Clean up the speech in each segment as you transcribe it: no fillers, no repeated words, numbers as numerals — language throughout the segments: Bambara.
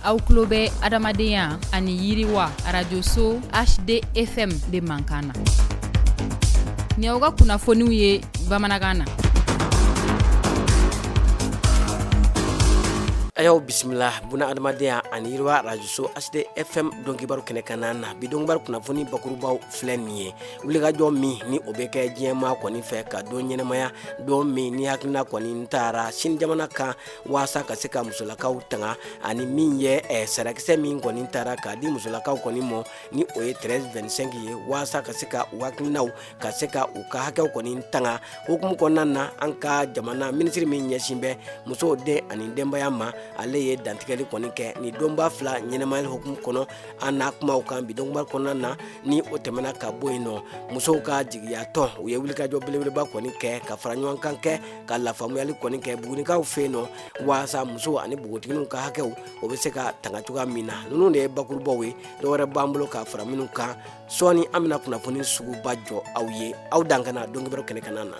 Aw tulo bɛ adamadenya ani yiriwa arajoso HDFM de mankan na. Nin y'aw ka kunnafoniw ye bamanankan na. A y'aw bisimila buna adamadenya ani yiriwa arajoso HDFM donkibaru kɛnɛ kan na. Bi donkibaru kunnafoni bakurubaw filɛ nin ye. Wulikajɔ min ni o bɛ kɛ diɲɛmaa kɔni fɛ ka don ɲɛnamaya, don min ni hakilina kɔni taara Sini jamana kan waasa ka se ka musolakaw tanga, ani min ye sariyakisɛ min kɔni taara k'a di musolakaw kɔni mɔ ni o ye 1325 ye, waasa ka se ka u hakilinaw ka se ka u ka hakɛw kɔni tanga. Hukumu kɔnɔna na, an ka jamana minisiri min ɲɛsin bɛ musow, den ani denbaya ma, ale ye dantigɛli kɔni kɛ ni donba fila ɲɛnamayali hukumu kɔnɔ. An n'a kumaw kan bi donkibaru kɔnɔna na. Ni o tɛmɛna ka bɔ yen nɔ, musow ka jigiya tɔn, u ye wulikajɔ belebeleba kɔni kɛ ka fara ɲɔgɔn kan kɛ ka lafaamuyali kɔni kɛ Bugunikaw fɛ yen nɔ, waasa musow ani npogotigininw ka hakɛw o bɛ se ka tanga cogoya min na. Ninnu de ye bakurubaw ye, dɔwɛrɛ b'an bolo ka fara minnu kan sɔɔni. An bɛna kunnafoni suguba jɔ aw ye. Aw dan kana donkibaru kɛnɛ kan na.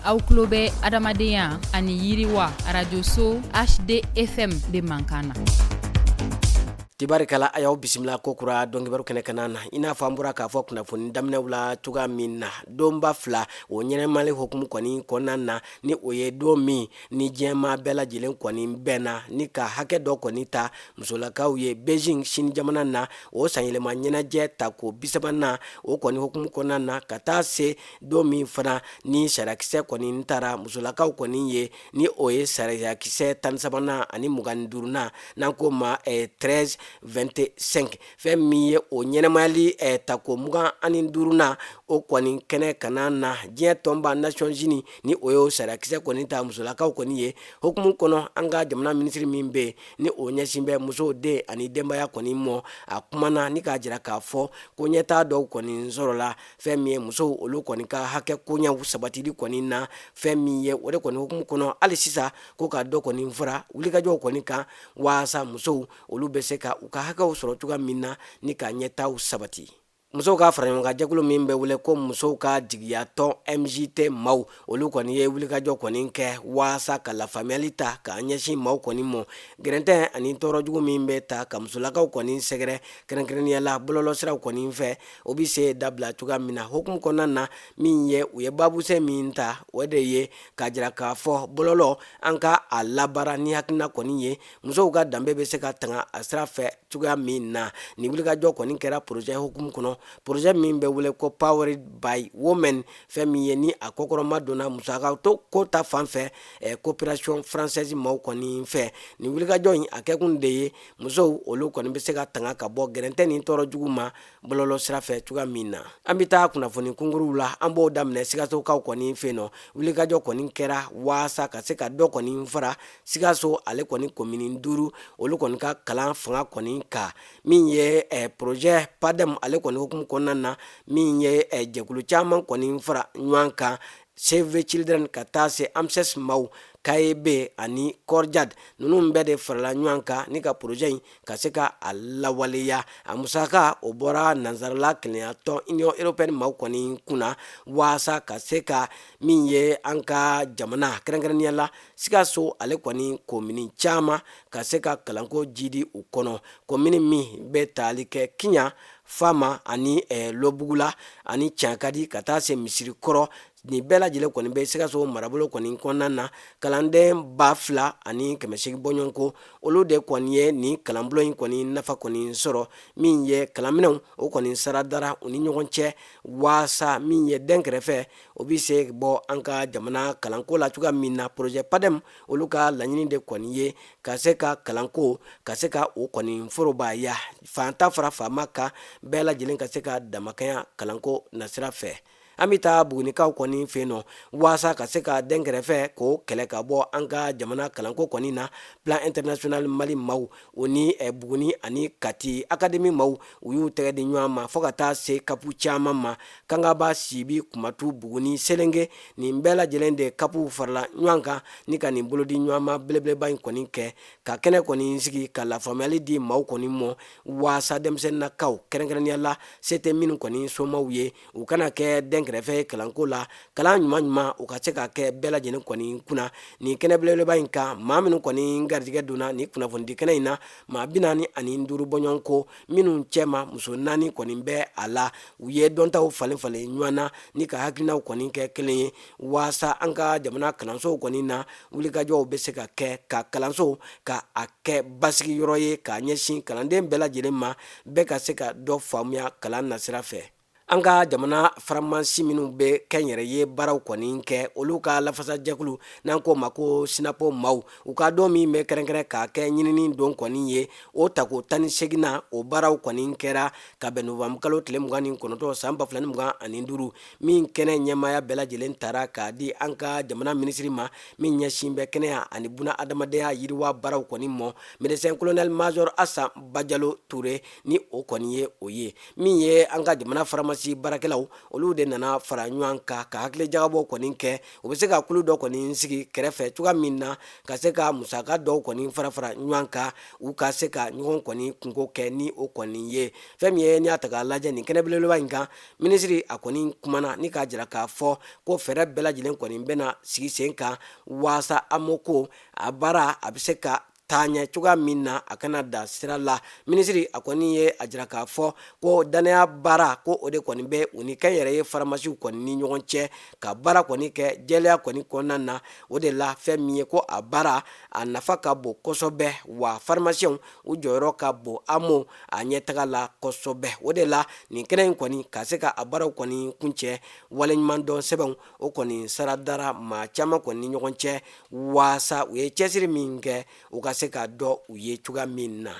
Aw tulo bɛ adamadenya ani yiriwa arajoso HDFM de mankan na. Tibarikala, a y'aw bisimila ko kura donkibaru kɛnɛ kan na. I n'a fɔ an bɔra k'a fɔ kunnafoni daminɛw la cogoya min na, donba fila o ɲɛnamali hukumu kɔni kɔnɔna na, ni o ye don min ni diɲɛmaa bɛɛ lajɛlen kɔni bɛnna ni ka hakɛ dɔ kɔni ta musolakaw ye Beijing Sini jamana na, o sanyɛlɛma ɲɛnajɛ tako 30nan o kɔni hukumu kɔnɔna na, ka taa se don min fana ni sariyakisɛ kɔni taara musolakaw kɔni ye, ni o ye sariyakisɛ 13nan ani 25nan, n'an ko ma 1325. Fɛn min ye o ɲɛnamayali tako 25nan o kɔni kɛnɛ kana na, diɲɛ tɔnba Nations Unies ni o y'o sariyakisɛ kɔni ta musolakaw kɔni ye hukumu kɔnɔ, an ka jamana minisiri min bɛ yen ni o ɲɛsin bɛ musow, den ani denbaya kɔni mɔ, a kumana ni k'a jira k'a fɔ ko ɲɛtaa dɔw kɔni sɔrɔla fɛn min ye musow olu kɔni ka hakɛ koɲɛw sabatili kɔni na. Fɛn min ye o de kɔni hukumu kɔnɔ, hali sisan ko ka dɔ kɔni fara wulikajɔw kɔni kan waasa musow olu bɛ se ka u ka hakɛw sɔrɔ cogoya min na ni ka ɲɛtaaw sabati. Musow ka faraɲɔgɔnkan jɛkulu min bɛ wele ko musow ka jigiyatɔn MJT maaw, olu kɔni ye wulikajɔ kɔni kɛ waasa ka lafaamuyali ta k'a ɲɛsin maaw kɔni mɔ gɛrɛntɛ ani tɔɔrɔ jugu min bɛ ta ka musolakaw kɔni sɛgɛrɛ, kɛrɛnkɛrɛnnenya la bɔlɔlɔsiraw kɔni fɛ, o bɛ se dabila cogoya min na. Hukumu kɔnɔna na, min ye u ye babuse min ta, o de ye k'a jira k'a fɔ bɔlɔlɔ an ka a labaara ni hakilina kɔni ye musow ka danbe bɛ se ka tanga a sira fɛ cogoya min na. Nin wulikajɔ kɔni kɛra projet hukumu kɔnɔ, projet min bɛ wele ko Powered by Women. Fɛn min ye ni a kɔkɔrɔma donna musaka to ko ta fan fɛ coopération française maaw kɔni fɛ. Nin wulikajɔ in a kɛkun de ye musow olu kɔni bɛ se ka tanga ka bɔ gɛrɛntɛ ni tɔɔrɔ jugu ma bɔlɔlɔ sira fɛ cogoya min na. An bɛ taa kunnafoni kunkuruw la, an b'o daminɛ Sikasokaw kɔni fɛ yen nɔ. Wulikajɔ kɔni kɛra waasa ka se ka dɔ kɔni fara Sikaso ale kɔni komini 5 olu kɔni ka kalan fanga kɔni kan, min ye projet PADEM ale kɔni hukumu kɔnɔna na, min ye jɛkulu caman kɔni fara ɲɔgɔn kan, Save the Children ka taa se AMSES maaw, KEB ani Corjad. Ninnu bɛɛ de farala ɲɔgɔn kan ni ka projet in ka se ka a lawaleya. A musaka o bɔra nansarala kelenyatɔn Union européenne maaw kɔni kunna, waasa ka se ka min ye an ka jamana, kɛrɛnkɛrɛnnenya la Sikaso ale kɔni komini caman, ka se ka kalanko jidi u kɔnɔ. Komini min bɛ tali kɛ Kiɲan, Fama ani Lobugula ani Cankadi ka taa se Misirikɔrɔ, nin bɛɛ lajɛlen kɔni bɛ Sikaso marabolo kɔni kɔnɔna na. Kalanden 2800 bɔɲɔgɔnko, olu de kɔni ye nin kalanbulon in kɔni nafa kɔni sɔrɔ. Min ye kalanminɛnw o kɔni sara dara u ni ɲɔgɔn cɛ, waasa min ye den kɛrɛfɛ o bɛ se bɔ an ka jamana kalanko la cogoya min na. Projet PADEM olu ka laɲini de kɔni ye ka se ka kalanko ka se ka o kɔni forobaya, fantan fara faama kan, bɛɛ lajɛlen ka se ka damakanya kalanko nasira fɛ. An bɛ taa Bugunikaw kɔni fɛ yen nɔ, waasa ka se ka den kɛrɛfɛ k'o kɛlɛ ka bɔ an ka jamana kalanko kɔni na. Plan International Mali maaw o ni Buguni ani Kati Académie maaw, u y'u tɛgɛ di ɲɔgɔn ma fo ka taa se CAP caman ma, Kangaba, Sibi, Kumatu, Buguni, Selenge, nin bɛɛ lajɛlen de CAPw farala ɲɔgɔn kan ni ka nin bolodi ɲɔgɔn ma belebeleba in kɔni kɛ, ka kɛnɛ kɔni sigi ka lafaamuyali di maaw kɔni mɔ, waasa denmisɛnninnakaw, kɛrɛnkɛrɛnnenya la se tɛ minnu kɔni somaw ye, u kana kɛ den dɛnkɛrɛfɛ ye kalanko la, kalan ɲuman ɲuman o ka se ka kɛ bɛɛ lajɛlen kɔni kunna. Nin kɛnɛ belebeleba in kan, maa minnu kɔni garijɛgɛ donna nin kunnafonidi kɛnɛ in na, maa 45 bɔɲɔgɔnko, minnu cɛma muso 4 kɔni bɛ a la. U ye dɔntaw falen falen ɲɔgɔn na ni ka hakilinaw kɔni kɛ kelen ye waasa an ka jamana kalansow kɔni na wulikajɔw bɛ se ka kɛ ka kalansow ka a kɛ basigi yɔrɔ ye k'a ɲɛsin kalanden bɛɛ lajɛlen ma, bɛɛ ka se ka dɔ faamuya kalan nasira fɛ. An ka jamana faramasi minnu bɛ kɛnyɛrɛye baaraw kɔni kɛ, olu ka lafasajɛkulu n'an k'o ma ko sinapo maaw, u ka don min bɛ kɛrɛnkɛrɛn k'a kɛ ɲinini don kɔni ye, o tako 18nan o baaraw kɔni kɛra ka bɛn nowanburu kalo tile 29 san 2025, min kɛnɛ ɲɛmaaya bɛɛ lajɛlen tara k'a di an ka jamana minisiri ma min ɲɛsin bɛ kɛnɛya ani buna adamadenya yiriwa baaraw kɔni mɔ, médecin colonel major Asan Bajalo Ture, ni o kɔni ye o ye. Min ye an ka jamana faramasi baarakɛlaw, olu de nana fara ɲɔgɔn kan ka hakilijagabɔ kɔni kɛ, u bɛ se ka kulu dɔ kɔni sigi kɛrɛfɛ cogoya min na ka se ka musaka dɔw kɔni fara fara ɲɔgɔn kan, u ka se ka ɲɔgɔn kɔni kunko kɛ ni o kɔni ye. Fɛn min ye, n'i y'a ta k'a lajɛ nin kɛnɛ belebeleba in kan, minisiri a kɔni kumana ni k'a jira k'a fɔ ko fɛɛrɛ bɛɛ lajɛlen kɔni bɛna sigi sen kan waasa AMO ko a baara a bɛ se ka taa ɲɛ cogoya min na, a kana da sira la. Minisiri a kɔni ye a jira k'a fɔ ko dannaya baara ko o de kɔni bɛ u ni kɛnyɛrɛye faramasiw kɔni ni ɲɔgɔn cɛ, ka baara kɔni kɛ jɛlenya kɔni kɔnɔna na. O de la fɛn min ye ko a baara a nafa ka bon kosɛbɛ, wa faramasiyɛnw u jɔyɔrɔ ka bon AMO a ɲɛtaga la kosɛbɛ. O de la nin kɛnɛ in kɔni ka se ka a baaraw kɔni kuncɛ, waleɲumandɔn sɛbɛnw o kɔni sara dara maa caman kɔni ni ɲɔgɔn cɛ, waasa u ye cɛsiri min kɛ u ka se ka dɔn u ye cogoya min na.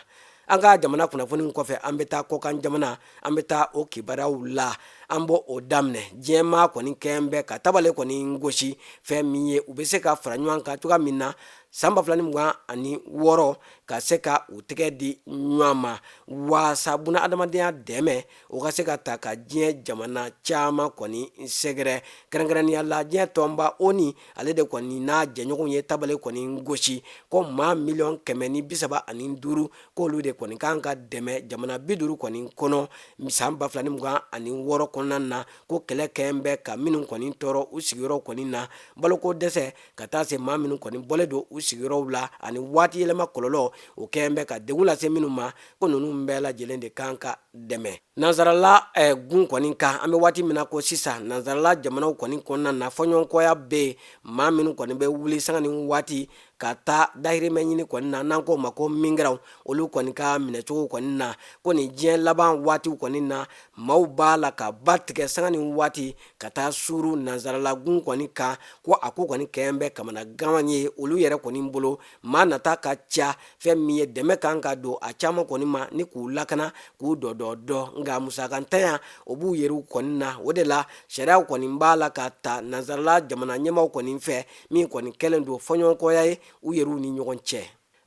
An ka jamana kunnafoniw kɔfɛ, an bɛ taa kɔkan jamana, an bɛ taa o kibaruyaw la. An b'o o daminɛ diɲɛmaa kɔni kɛn bɛ ka tabale kɔni gosi fɛn min ye u bɛ se ka fara ɲɔgɔn kan cogoya min na san 2026, ka se ka u tɛgɛ di ɲɔgɔn ma waasa buna adamadenya dɛmɛ o ka se ka ta ka diɲɛ jamana caman kɔni sɛgɛrɛ, kɛrɛnkɛrɛnnenya la diɲɛ tɔnba ONU ale de kɔni n'a jɛɲɔgɔnw ye tabale kɔni gosi ko maa miliyɔn 135 k'olu de kɔni kan ka dɛmɛ jamana 50 kɔni kɔnɔ san 2026 kɔnɔna na, ko kɛlɛ kɛn bɛ ka minnu kɔni tɔɔrɔ u sigiyɔrɔw kɔni na, baloko dɛsɛ ka taa se maa minnu kɔni bɔlen don u sigiyɔrɔw la, ani waati yɛlɛma kɔlɔlɔ o kɛn bɛ ka degun lase minnu ma, ko ninnu bɛɛ lajɛlen de kan ka dɛmɛ. Nansarala gun kɔni kan, an bɛ waati min na ko sisan, nansarala jamanaw kɔni kɔnɔna na fɔɲɔgɔnkɔya bɛ yen, maa minnu kɔni bɛ wuli sanga ni waati ka taa dahirimɛ ɲini kɔni na, n'an k'o ma ko mingiraw, olu kɔni ka minɛcogo kɔni na, ko nin diɲɛ laban waatiw kɔni na, maaw b'a la ka ba tigɛ sanga ni waati ka taa suuru nansarala gun kɔni kan, ko a ko kɔni kɛn bɛ kamanagan ye olu yɛrɛ kɔni bolo. Maa nata ka ca, fɛn min ye dɛmɛ kan ka don a caman kɔni ma ni k'u lakana k'u dɔdɔ dɔ, nka musakantanya o b'u yɛrɛw kɔni na. O de la sariyaw kɔni b'a la ka ta nansarala jamana ɲɛmaaw kɔni fɛ, min kɔni kɛlen don fɔɲɔgɔnkɔya ye u yɛrɛw ni ɲɔgɔn cɛ.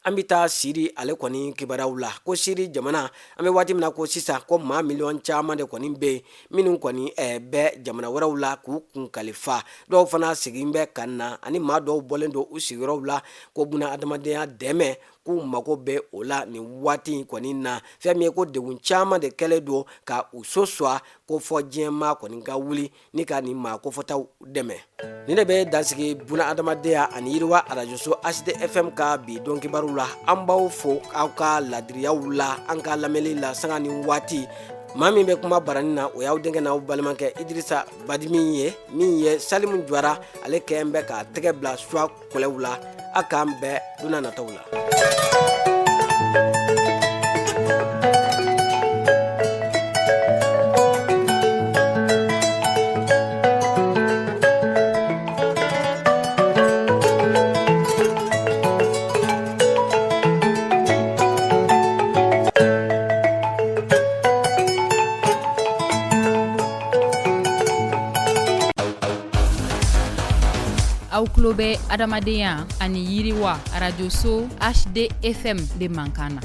An bɛ taa Siri ale kɔni kibaruyaw la, ko Siri jamana, an bɛ waati min na ko sisan, ko maa miliyɔn caman de kɔni bɛ yen minnu kɔni bɛ jamana wɛrɛw la k'u kun kalifa, dɔw fana segin bɛ ka na, ani maa dɔw bɔlen don u sigiyɔrɔw la ko buna adamadenya dɛmɛ k'u mago bɛ o la nin waati in kɔni na. Fɛn min ye ko degun caman de kɛlen don ka u soswa, ko fɔ diɲɛmaa kɔni ka wuli ni ka nin maa kofɔtaw dɛmɛ. Nin de bɛ dansigi buna adamadenya ani yiriwa arajoso HD FM ka bi don kibaru la. An b'aw fo aw ka ladiriyaw la, an ka lamɛnni la sanga ni waati. Maa min bɛ kuma barani na, o y'aw denkɛ n'aw balimakɛ Idirisa Badimi ye. Min ye Salimu Jara, ale kɛn bɛ k'a tɛgɛ bila suwa kɔlɛw la. A k'an bɛn don nataw la. Aw tulo bɛ adamadenya ani yiriwa arajoso HDFM de mankan na.